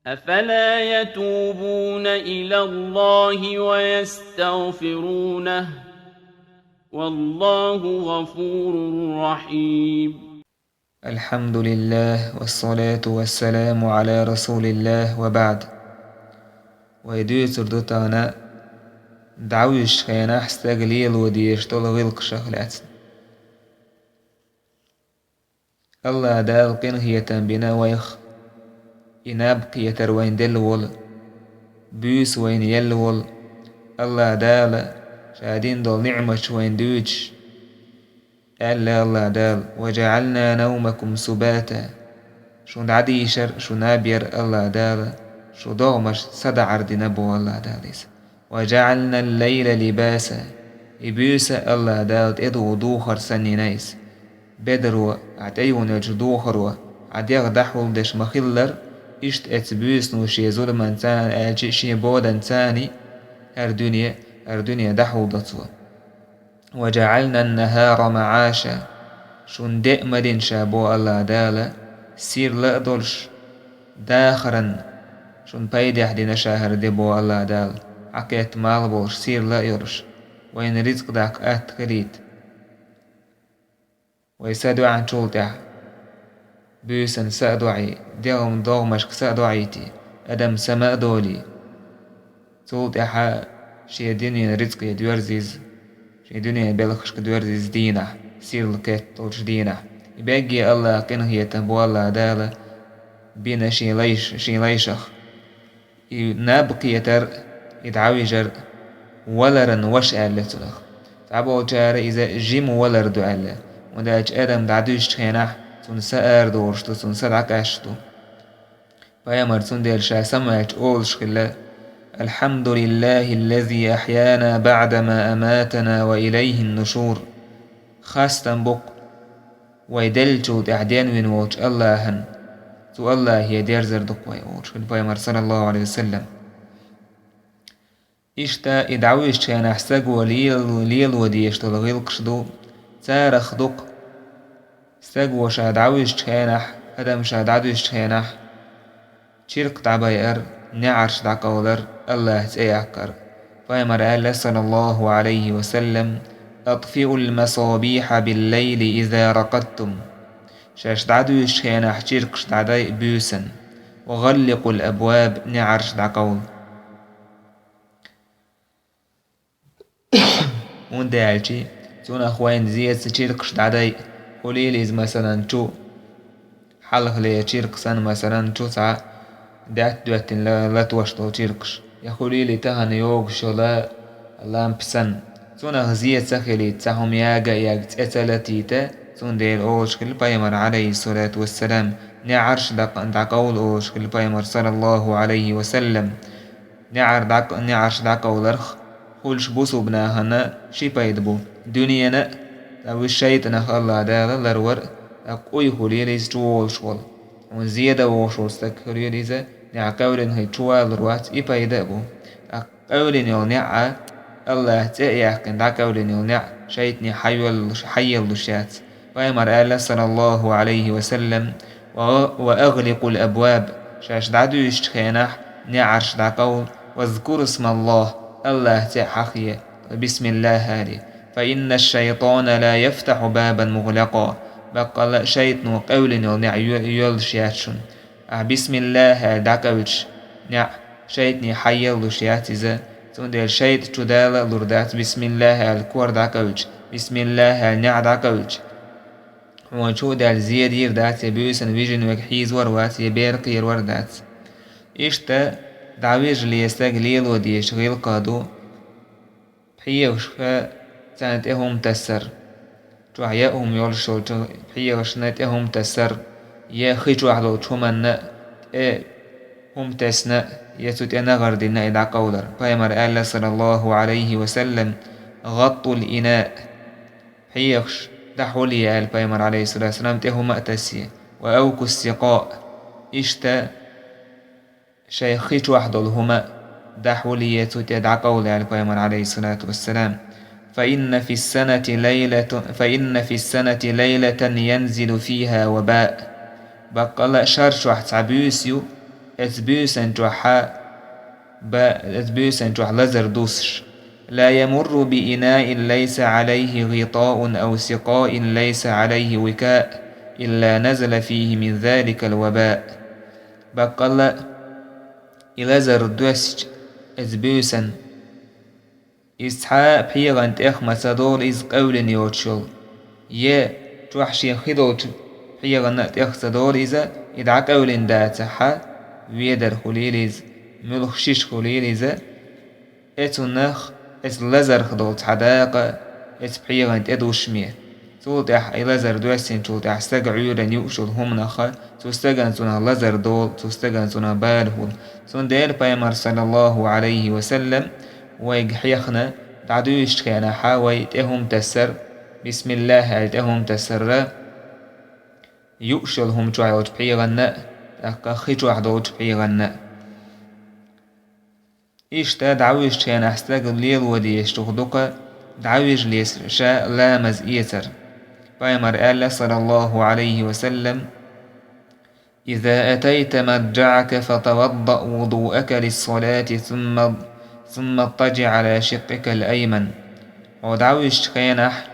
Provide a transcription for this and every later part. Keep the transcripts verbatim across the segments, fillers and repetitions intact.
أفلا يتوبون إلى الله ويستغفرونه والله غفور رحيم. الحمد لله والصلاة والسلام على رسول الله وبعد. Вай дуьйцур ду тахана дӀавуьжучу хенахь стаг лело дезаш долу гӀиллакхашах лаьцна. АллахӀ Дала къинхетам бина вайх, и наб кхетар вайна делла волу, буьйса вайна елла волу. АллахӀ Дала Ша дина долу ниӀматаш вайна дуьйцуш, аьлла АллахӀ Дала: «وجعلنا نومكم سباتا». Шун дӀадийшар, шун наб яр АллахӀ Дала, шун догӀмаш садаӀар дина боху АллахӀ Дала иза. «وجعلنا الليل لباسا». И буьйса АллахӀ Дала тӀедугӀу духар санна йина иза. Бедаро, ахь тӀеюхна йолчу духаро, ахь дегӀ дӀахьулдеш ма-хиллара, иштта эцу буьйсано шен зуламанца а, аьлча шен боданца а хӀара дуьне, хӀара дуьне дӀахьулдо цо. «وجعلنا النهار معاشا». Шун де а ма дина Ша боху АллахӀ Дала, сирла а долуш, дахаран шун пайдехь дина Ша хӀара де боху АллахӀ Дала, хьакхетта мала болуш, сирла а йолуш, вайна рицкъ даккха атта хилийта. Вай са доьӀначул тӀаьхьа буьйсанна са а доӀий, дегӀан догӀмашка са а доӀийтий, адам сама а долий. Цул тӀаьхьа шен дуьненан рицкъе доьрза иза, шен дуьненан белхашка доьрза иза дийнахь, сирла кхетта долчу дийнахь. И бегге АллахӀ къинхетам бу АллахӀ Дала бина шен лайш-, шен лайшах. И наб кхетар, и дӀавижар валаран ваша аьлла цунах. Цхьаболчара иза жима валар ду аьлла, хӀунда аьлча адам дӀадуьжучу хенахь цунна са арадолуш ду, цунна са дӀакъаьсташ ду. Пайхамар цундела ша самаваьлча олуш хилла: «الحمد لله الذي أحيانا بعد ما أماتنا وإليه النشور». Хастам бу-кх вай деллачул тӀаьхьа денвина волчу АллахӀан, цу АллахӀе дерзар ду-кх вай, олуш хилла Пайхамар, саллаллаху Ӏалайхи ва саллам. Иштта и дӀавуьжучу хенахь стаго лело, лело дезаш долу гӀиллакхаш ду, царах ду-кх: стаго ша дӀавуьжучу хенахь, адам ша дӀадуьжучу хенахь, чиркх дӀабайар, неӀарш дӀакъовлар, АллахӀ цӀе яккхар. Пайхамар аьлла, саллаллаху Ӏалайхи ва саллам: «أطفئوا المصابيح بالليل إذا رقدتم». Шаьш дӀадуьжучу хенахь чиркхаш дӀадайа буьйсанна. «وغلقوا الأبواب», неӀарш дӀакъовла. ХӀунда аьлча цунах вайна зеца чиркхаш дӀадайа, хуьлийла иза, масалан, чу, хьалхале чиркх санна, масалан, чу цхьа даьтта доьттина ла-, латош долу чиркхаш, я хуьлийла и тахана йогуш йолу лампа санна. Цунах зеца а хилийта, цхьа хӀума яга а яга, цӀе ца латийта, цундела олуш хилла Пайхамар, Ӏалайхиссалату вассалам, неӀарш дӀа-, дӀакъовла олуш хилла Пайхамар, саллаллаху Ӏалайхи ва саллам. НеӀар дӀакъ-, неӀарш дӀакъовларх хуьлуш бусулба нахана ши пайда бу. Дуьненан а, ткъа вуьш шайтӀанах АллахӀ Дала ларвар а, ткъа къуй хуьлийла иза чуволуш волу. Хьуна зе дан вогӀуш волу стаг хуьлийла иза, неӀ кхевлина хилла чувалур вац, и пайда а бу. ТӀаккха кхевлина йолу неӀ а, АллахӀа цӀе а яьккхина дӀакхевлина йолу неӀ шайтӀане хьайоьллуш, хьайеллуш яц. Пайхамар аьлла, саллаллаху Ӏалайхи ва саллам: «Ва, ва агъликъул абваб», шаьш дӀадуьйшучу хенахь неӀарш дӀакъовла, «вазкуру смаллахӀ», АллахӀа цӀе хьахе, бисмиллахӀ али, «фа инна шайтӀана ла яфтахьу бабан мугълакъа», баккъалла а шайтӀано кхевлина йолу неӀ йо-, йоьллуш яц шуна. Ахь бисмиллахӀ аьлла дӀакъевлча неӀ шайтӀане хьайеллуш яц иза, цундела шайтӀа чу дала а лур дац бисмиллахӀ аьлла кор дӀакъевлча, бисмиллахӀ аьлла неӀ дӀакъевлча. Хьуна чу а даьлла зе дийр дац, я буьйсанна вижина верг хьийзор а вац, я бер кхерор а дац. Иштта дӀавижале стаг лело дезаш гӀиллакхаш ду, пхьегӀашка царна тӀе хӀума тассар, чохь яа хӀума йолуш йолчу пхьегӀашна тӀе хӀума тассар, я хи чохь долчу хӀуманна тӀе хӀума тесна, я цу тӀе нагӀар дина и дӀакъовлар. Пайхамар аьлла, саллаллаху Ӏалайхи ва саллам: «ГӀаттул инаа», пхьегӀаш дӀахьулъе аьлла Пайхамар, Ӏалайхиссалату вассалам, тӀе хӀума а тассе, «ва авкус сикъаа», иштта шайн хи чохь долу хӀума дӀахьулъе, цу тӀе дӀакъовла аьлла Пайхамар, Ӏалайхиссалату вассалам: «Фа инна фиссанати лайлату-, фа инна фиссанати лайлатан янзилу фиха вабаа». Баккъалла а шаршохь цхьа буьйса ю, Эцу буьйсан чохь ба, эцу буьйсан чохь лазар дуссуш. لا يمر بإناء ليس عليه غطاء أو سقاء ليس عليه وكاء إلا نزل فيه من ذلك الوباء. Баккъалла а, и лазар доьссича эцу буьйсан, иза цхьа а пхьегӀан тӀех ма ца долу иза къевлина йоцуш йолу, я чохь шен хи долчу пхьегӀанна а тӀех ца долу иза, и дӀакъевлина дацахь, ведар хуьлийла иза, муьлхха шиша хуьлийла иза, эцунах, эцу лазарх долу цхьа дакъа эцу пхьегӀан тӀе душме. Цул тӀаьхьа и лазар доьссинчул тӀаьхьа стага Ӏуьйранна юуш йолу хӀуманах, цу стагана цунах лазар долу, цу стагана цунах бала хуьлу. Цундела Пайхамар, саллаллаху Ӏалайхи ва саллам, вайга хьехна, дӀадуьйшучу хенахь вай тӀе хӀума тассар, бисмиллахӀ аьлла тӀе хӀума тассарра, юуш йолу хӀума чохь йолчу пхьегӀанна а, тӀаккха хи чохь долчу пхьегӀанна а. Иштта дӀавуьжучу хенахь стага лело дезаш дукха дӀавижале ша ламаз эцар. Пайхамар аьлла, саллаллаху Ӏалайхи ва саллам: إذا أتيت مضجعك فتوضأ وضوءك للصلاة ثم، ثم اضطجع على شقك الأيمن. Хьо дӀавуьжучу хенахь,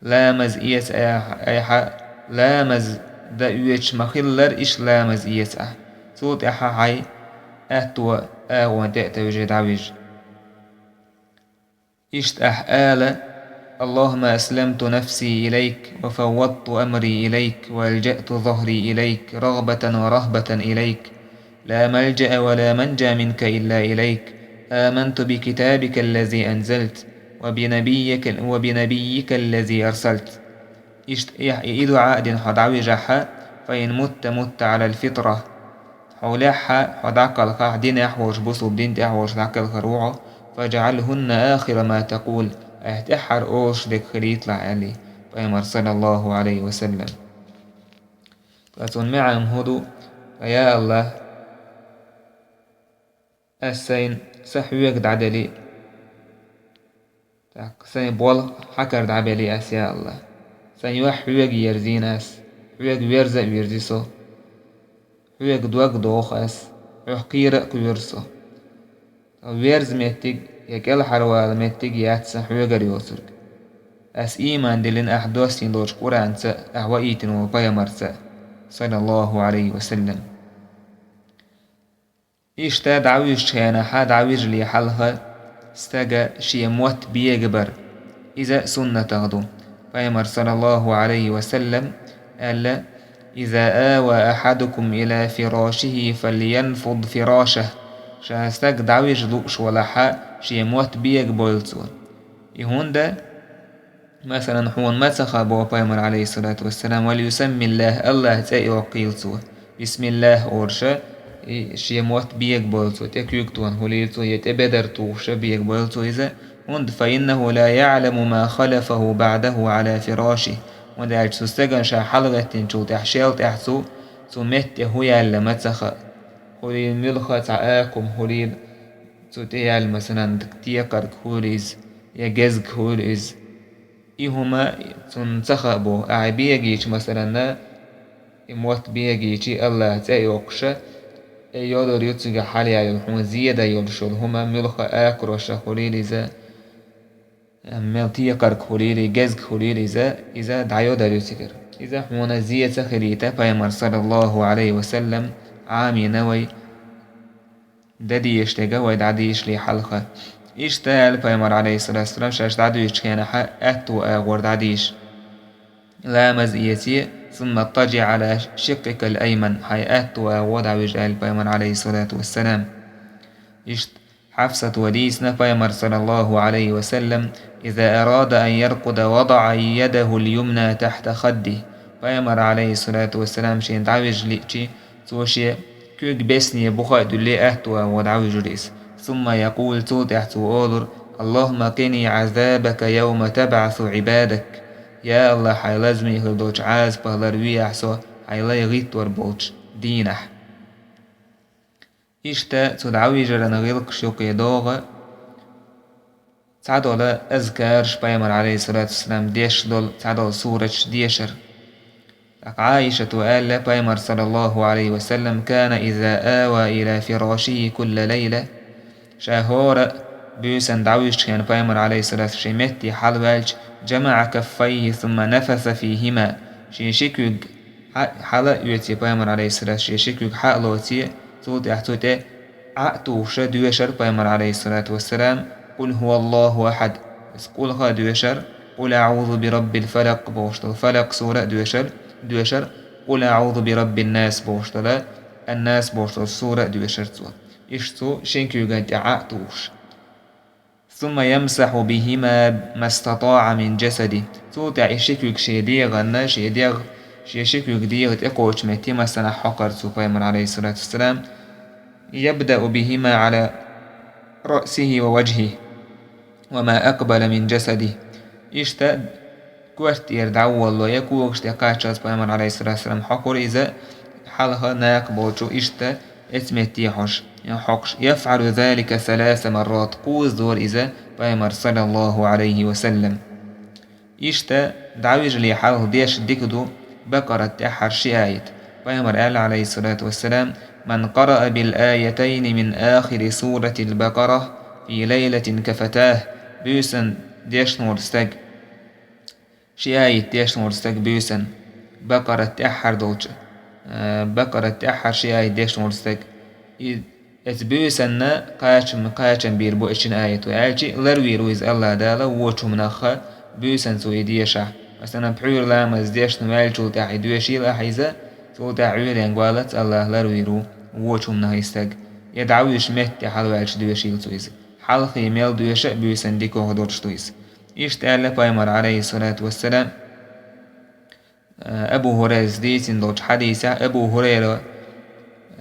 ламаз эца айхьа, айхьа ламаз дан оьцуш ма-хиллара, иштта ламаз эца ахь. Цул тӀаьхьа хьайн аьтту агӀонан тӀе а тевжий дӀавижа. Иштта ахь ала: اللهم أسلمت نفسي إليك وفوضت أمري إليك وألجأت ظهري إليك رغبة ورهبة إليك لا ملجأ ولا منجا منك إلا إليك. آمنت بكتابك الذي أنزلت وبنبيك، وبنبيك الذي أرسلت. Иштта и, и дуӀа а дина хьо дӀавижахь, فإن مت مت على الفطرة. Хьо лаьхьа, хьо дӀакхалхахь, динехь волуш, бусулба дин тӀехь волуш дӀакхалхар ву хьо, فاجعلهن آخر ما تقول. Ахь тӀаьххьара олуш дерг хилийталахь, аьлла Пайхамар, саллаллаху Ӏалайхи ва саллам. Ткъа цунна маьӀна хӀун ду? Ткъа, я АллахӀ, ас сайн са хьоьга дӀадели, тӀаккха сайн болх хьан кара дӀабели ас, я АллахӀ. Сайн юьхь хьоьга ерзийна ас, хьоьга верза а вирзи со, хьоьга дог а доху ас, хьох кхера а кхоьру со. Верза меттиг я кӀелхьарвала меттиг яц сан хьоьгара йоцург. Ас ийман диллина ахь доссийна долчу Къуранца а, ахь ваийтина волу Пайхамарца а, саллаллаху Ӏалайхи ва саллам. Иштта дӀавуьжучу хенахь, дӀавижале хьалха стага шен мотт бегабар, иза суннатах ду. Пайхамар, саллаллаху Ӏалайхи ва саллам, аьлла: إذا آوى أحدكم إلى فراشه فلينفض فراشه. Ша стаг дӀавижа лууш валахь, шен мотт бегабойла цо. И хӀунда, масалан, хьуна ма ца хаьа, боху Пайхамар, Ӏалайхиссалату вассалам, وليسم الله, АллахӀан цӀе а йоккхийла цо. БисмиллахӀ олуш, и шен мотт бегабойла цо, тӀе куьйгтона хуьлийла цо, я тӀе бедар тухуш бегабойла цо иза, хӀунда, فإنه لا يعلم ما خلفه بعده على فراشه. ХӀунда аьлча цу стагана ша хьалагӀеттинчул тӀаьхьа шел тӀаьхьа цу, цу метта тӀе хӀун яьлла ма ца хаьа. Хуьлийла муьлхха а цхьа акхум хуьлийла, цу тӀе яьлла, масалан, текхарг хуьлийла иза, я гезг хуьлийла иза. И хӀума цунна ца хаьа боху. Ахьа бегийча, масалан, и мотт бегийча, АллахӀан цӀе а йоккхуш, и йодар ю цигахь хьалаяьлла хьуна зен дан йолуш йолу хӀума, муьлхха а акхароша хуьлийла иза, мел текхарг хуьлийла, гезг хуьлийла иза, иза дӀайодар ю цигара. Иза хьуна зен ца хилийта Пайхамар, саллаллаху Ӏалайхи ва саллам, Ӏамийна вай. Дан дезаш дерг вай дӀадийшале хьалха. Иштта аьлла Пайхамар, Ӏалайхиссалату вассалам, шаьш дӀадуьйшучу хенахь аьтту агӀор дӀадийша. Ламаз эций, ثم اضطجع على شقك الأيمن, хьайн аьтту агӀор дӀавижа, аьлла Пайхамар, Ӏалайхиссалату вассалам. Иштта Хьафсата дийцина Пайхамар, саллаллаху Ӏалайхи ва саллам, إذا أراد أن يرقد وضع يده اليمنى تحت خده. Пайхамар, Ӏалайхиссалату вассалам, шен дӀавижа лиъча, цо шен куьг бесне буха а дуьллий, аьтту агӀор дӀавуьжура иза. ثم يقول, цул тӀаьхьа цо олура: اللهم قني عذابك يوم تبعث عبادك. Я АллахӀ, хьайн лазаме хир долчу Ӏазапах ларве ахь со, хьайн лай гӀиттор болчу дийнахь. Иштта цу дӀавижаран гӀиллакхаш юкъе догӀу цхьадолу азкараш, Пайхамар, Ӏалайхиссалату вассалам, деш долу цхьадолу сураташ дешар. ТӀаккха Ӏайшата аьлла, пайхамар, саллаллаху Ӏалайхи ва саллам, كان إذا آوى إلى فراشه كل ليلة, ша хӀора буьйсан дӀавуьжучу хенахь пайхамар, Ӏалайхиссалату, шен метте хьалаваьлча, جمع كفيه ثم نفث فيهما, шен ши куьг хьа-, хьала а оьций пайхамар, Ӏалайхиссалату, шен ши куьг хьа а лоций, цул тӀаьхьа цу тӀе Ӏа а тухуша доьшар пайхамар, Ӏалайхиссалату вассалам, قل هو الله أحد, иза къулхӀа а доьшар, قل أعوذ برب الفلق бохуш долу Фалакъ сура а доьшар, доьшар, قل أعوذ برب الناس бохуш долу, Ан-Нас бохуш долу сура а доьшар цо. Иштта цу шин куьйган тӀе Ӏа а тухуш. ثم يمسح بهما ما استطاع من جسده. Цул тӀаьхьа и ши куьг шен дегӀанна, шен дегӀ, шен ши куьг дегӀа тӀекхочу метте массанхьа хьокхура цо пайхамар, Ӏалайхиссалату вассалам, يبدأ بهما على رأسه ووجهه وما أقبل من جسده. Иштта корта тӀера дӀаволло я когаш тӀе кхаччалц пайхамар, Ӏалайхиссалату вассалам, хьокхура иза хьалха накха болчу иштта эцу метте хьош, хьокхуш. يفعل ذلك ثلاث مرات, кхузза дора иза пайхамар, саллаллаху Ӏалайхи ва саллам. Иштта дӀавижале хьалха деш дика ду Бакъарат тӀаьххьара ши аят. Пайхамар аьлла, Ӏалайхиссалату вассалам: من قرأ بالآيتين من آخر سورة البقرة في ليلة كفتاه, буьйсан дешна волу стаг, ши аят дешна волу стаг буьйсан, Бакъарат тӀаьххьара долчу, э, Бакъарат тӀаьххьара ши аят дешна волу стаг, и, эцу буьйсанна кхачам, кхачам бийр бу эцу шина аято, аьлча, ларвийр ву иза АллахӀ Дала вочу хӀуманах буьйсанна цо и дешахь. Масала, пхьуьйра ламаз дешна ваьллачул тӀаьхьа и доьшийла ахь иза, цул тӀаьхьа Ӏуьйренга валлалц АллахӀа ларвийр ву вочу хӀуманах и стаг. Я дӀавуьжучу метте хьалаваьлча доьшийла цо иза. Хьалхе мел доьшу а буьйсанна дикох долуш ду иза. Иштта аьлла пайхамар, Ӏалайхиссалату вассалам, Абу ХӀурайрас дийцина долчу хьадисехь, Абу ХӀурайра,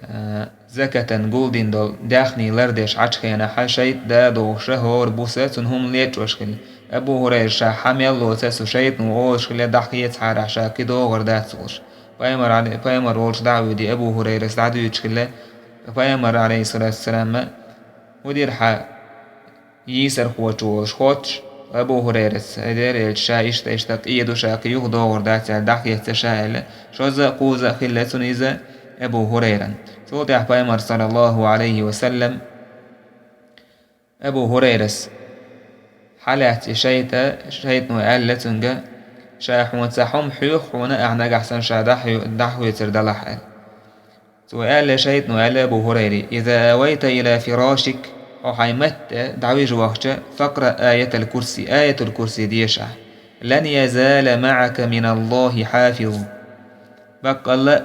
а, закатан гулдина долу даьхний лардеш Ӏачу хенахь, шайтӀа да а дохуша, хӀора буса цунна хӀума лечкъош хилла. Абу ХӀурайра ша хьан мел лоцу, цу шайтӀано олуш хилла, дӀахецахьара ша кхин догӀур дац олуш. Пайхамар, Ӏалай-, пайхамар волчу дӀа а вуьйдий, Абу ХӀурайрас дӀадуьйцуш хилла, пайхамар, Ӏалайхиссалату вассалам, хӀун дира хьан йийсархочо волуш хоттуш, Абу ХӀурайрас, хӀедера элча, ша иштта, иштта къеду, ша кхин юха догӀур дац аьлла, дӀахеца ша аьлла, шозза а, кхузза а хилла цунна иза Абу ХӀурайран. Цул тӀаьхьа пайхамар, саллаллаху Ӏалайхи ва саллам, Абу ХӀурайрас хьалаьцна и шайтӀа, шайтӀано аьлла цуьнга: «Ша хьуна цхьа хӀума хьоьху хьуна, ахь нагахь санна ша дӀахьо-, дӀахоьцур далахь», аьлла. Цо аьлла, шайтӀано аьлла Абу ХӀурайре: «إذا آويت إلى فراشك, хьо хьайн метта дӀавижа вахча, فاقرأ آية الكرسي, Аятул Курси деша ахь. لن يزال معك من الله حافظ. Баккъалла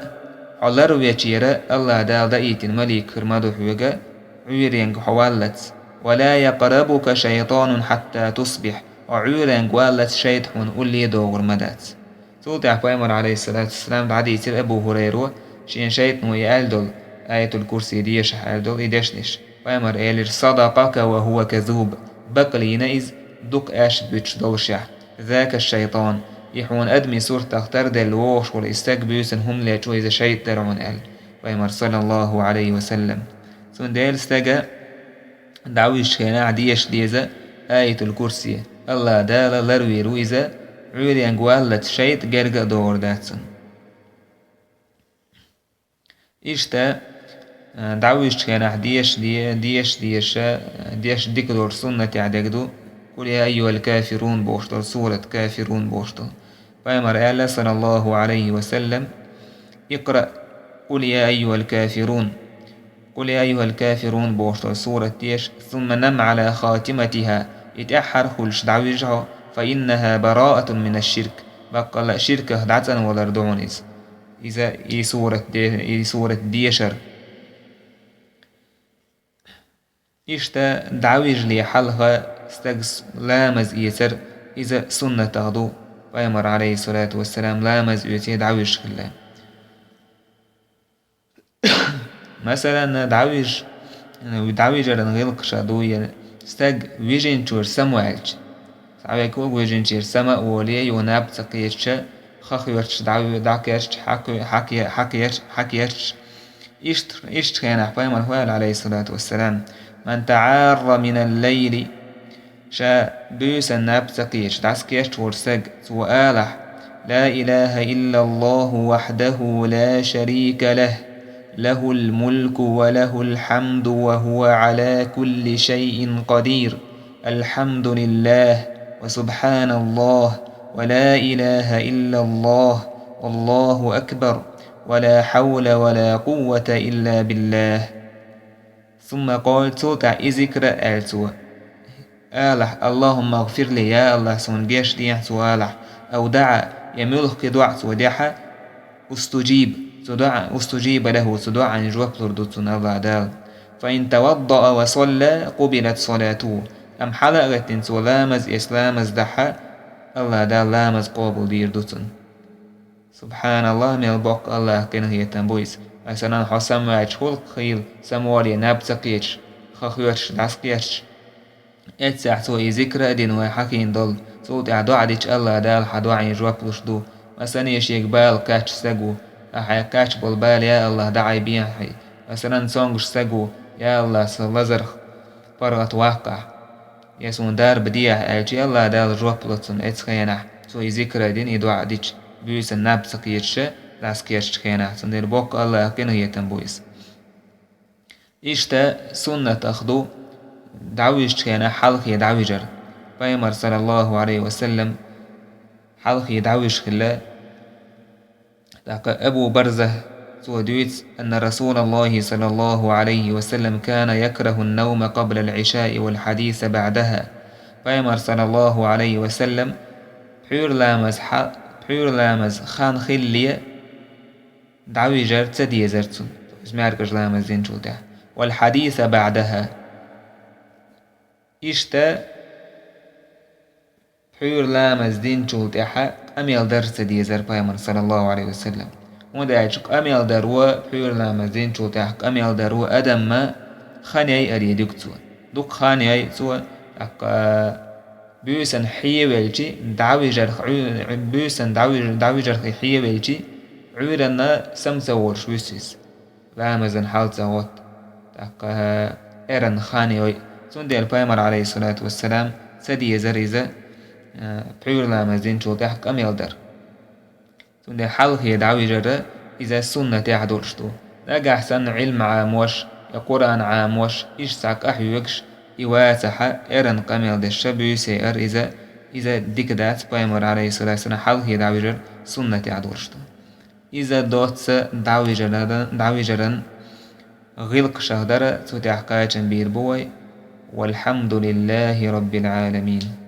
а, хьо ларвечера АллахӀ Дала даийтина малик хир ма ду хьоьга, Ӏуьйренга хьо валлалц. ولا يقربك شيطان حتى تصبح, хьо Ӏуьйренга валлалц шайтӀа хьуна улле а догӀур ма дац». Цул тӀаьхьа пайхамар, Ӏалайхиссалату вассалам, дӀадийцира Абу ХӀурайро, шен шайтӀано и аьлла долу, Аятул Курси деша аьлла долу и дешнаш. Пайхамар элира: «صدقك وهو كذوب». Бакълийна иза, дукха аьшпаш буьтуш долушехь. «ذاك الشيطان». И хьуна адамийн суртах тарделла вогӀуш волу и стаг буьйсанна хӀума лечо иза шайтӀа дара хьуна аьлла пайхамар, саллаллаху Ӏалайхи ва саллам. Цундела стага дӀавижчу хенахь деша деза Аятул Курси. АллахӀ Дала ларвийр ву иза, Ӏуьйренга валлалц шайтӀа герга а догӀур дац цунна. Иштта, а, дӀавижчу хенахь деша де-, деша деша, а, деша дика долуш суннатехь дерг ду, «قل يا أيها الكافرون» бохуш долу сурат, «Кафирун» бохуш долу. Пайхамар аьлла, саллаллаху Ӏалайхи ва саллам: «اقرأ قل يا أيها الكافرون». «قل يا أيها الكافرون» бохуш долу сурат деша, «ثم نم على خاتمتها», и тӀаьххьара хуьлуш дӀавижа хьо, «فإنها براءة من الشرك», баккъалла а ширках дӀацӀанвалар ду хьуна иза. Иза и сурат де-, и сурат дешар. Иштта дӀавижале хьалха стаг с-, ламаз эцар, иза суннатах ду, пайхамар, Ӏалайхиссалату вассалам, ламаз оьций дӀавижаш хилла. Масалан, дӀавиж-, дӀавижаран гӀиллакхаш а ду, я стаг вижинчуьра самаваьлча, цхьа векалг вижинчуьра сама а волий, юха наб ца кхетча, ха хоьрташ дӀа-, дӀакхерча, хьакхе-, хьакхе-, хьакхерча, хьакхерча. Иштта, иштта хенахь пайхамар хӀун аьлла, Ӏалайхиссалату вассалам: «من تعار من الليل», ша буьйсанна наб ца кхетча, дӀасакхетча волу стаг, цо алахь: لا إله إلا الله وحده لا شريك له، له الملك وله الحمد وهو على كل شيء قدير. الحمد لله وسبحان الله ولا إله إلا الله والله أكبر ولا حول ولا قوة إلا بالله. ثم قال, цул тӀаьхьа и зикр аьлла цо. Алахь, اللهم اغفر لي, я Аллахь, суна гешт дехьа цо алахь. أو دعا, я муьлхха доӀа цо дехьа, أستجيب, цу доӀа, أستجيب له, цу доӀан жоп лур ду цунна Аллахь Дала. فإن توضأ وصلى قبلت صلاته. Амма хьала а гӀеттина цо ламаз эцна, ламаз дахьа, Аллахь Дала ламаз къобалдийр ду цунна. Субханаллахь, мел боккха Аллахьа къинхетам бу иза. Масалан, хьо самаваьлча хӀуллакх хийла, самавале наб ца кхеташ, ха хоьттуш, дӀасакхетташ, эццахь цо и зикр а дина вай хьахийна долу, цул тӀаьхьа доӀа дича Аллахь Дала хьан доӀийн жоп луш ду. Масалан, шега бала кхаьчча стаг ву, ахьа кхаьчна болу бала, я Аллахь, дӀаайбехьа хьайн. Масалан, цомгуш стаг ву, я Аллахь, сан лазарх паргӀат ваккхахь. Я суна дарба дехьа аьлча, Аллахь Дала жоп ло цунна эцу хенахь, цо и зикр а дина, и доӀа дича, буьйсанна наб ца кхеташ, дӀасакхеттачу хенахь, цундела боккха Аллахьа къинхетам бу иза. Иштта суннатех ду дӀавижчу хенахь хьалхе дӀавижар. Пайхамар, саллаллаху Ӏалайхи ва саллам, хьалхе дӀавижа хилла. ТӀаккха Абу Барза, цо дуьйцу: أن رسول الله صلى الله عليه وسلم كان يكره النوم قبل العشاء والحديث بعدها. Пайхамар, саллаллаху Ӏалайхи ва саллам, пхьуьйра ламаз хьа-, пхьуьйра ламаз хан хиллале дӀавижар ца дезара цунна, иза маьркӀажа ламаз динчул тӀаьхьа. والحديث بعدها. Иштта пхьуьйра ламаз динчул тӀаьхьа къамел дар ца дезара Пайхамар, саллаллаху Ӏалайхи ва саллам. ХӀунда аьлча къамел даро, пхьуьйра ламаз динчул тӀаьхьа къамел даро адамна хан яйаре дуьгу цо. Дукха хан яйа цо, тӀаккха буьйсанна хьевелча, дӀавижарх Ӏуь-, буьйсанна дӀавиж-, дӀавижарх хьевелча, Ӏуьйранна сама ца волуш вуьсу иза. Ламазан хьал ца гӀотту, тӀаккха эрна хан йойу. Цундела Пайхамар, Ӏалайхиссалату вассалам, ца дезара иза, а, пхьуьйра ламаз динчул тӀаьхьа къамел дар. Цундела хьалхе дӀавижар иза суннатех долуш ду. Нагахь санна Ӏилма Ӏамош я Къуръан Ӏамош, иштта цхьа къахьоьгуш и вацахь, эрна къамел деш ша буьйса яйар иза, иза дика дац, Пайхамар, Ӏалайхиссалату вассалам, хьалхе дӀавижар суннатех долуш ду. Иза доцца дӀавижаран, дӀавижаран гӀиллакхашах дара, цу тӀехь кхачам бийр бу вай. والحمد لله رب العالمين.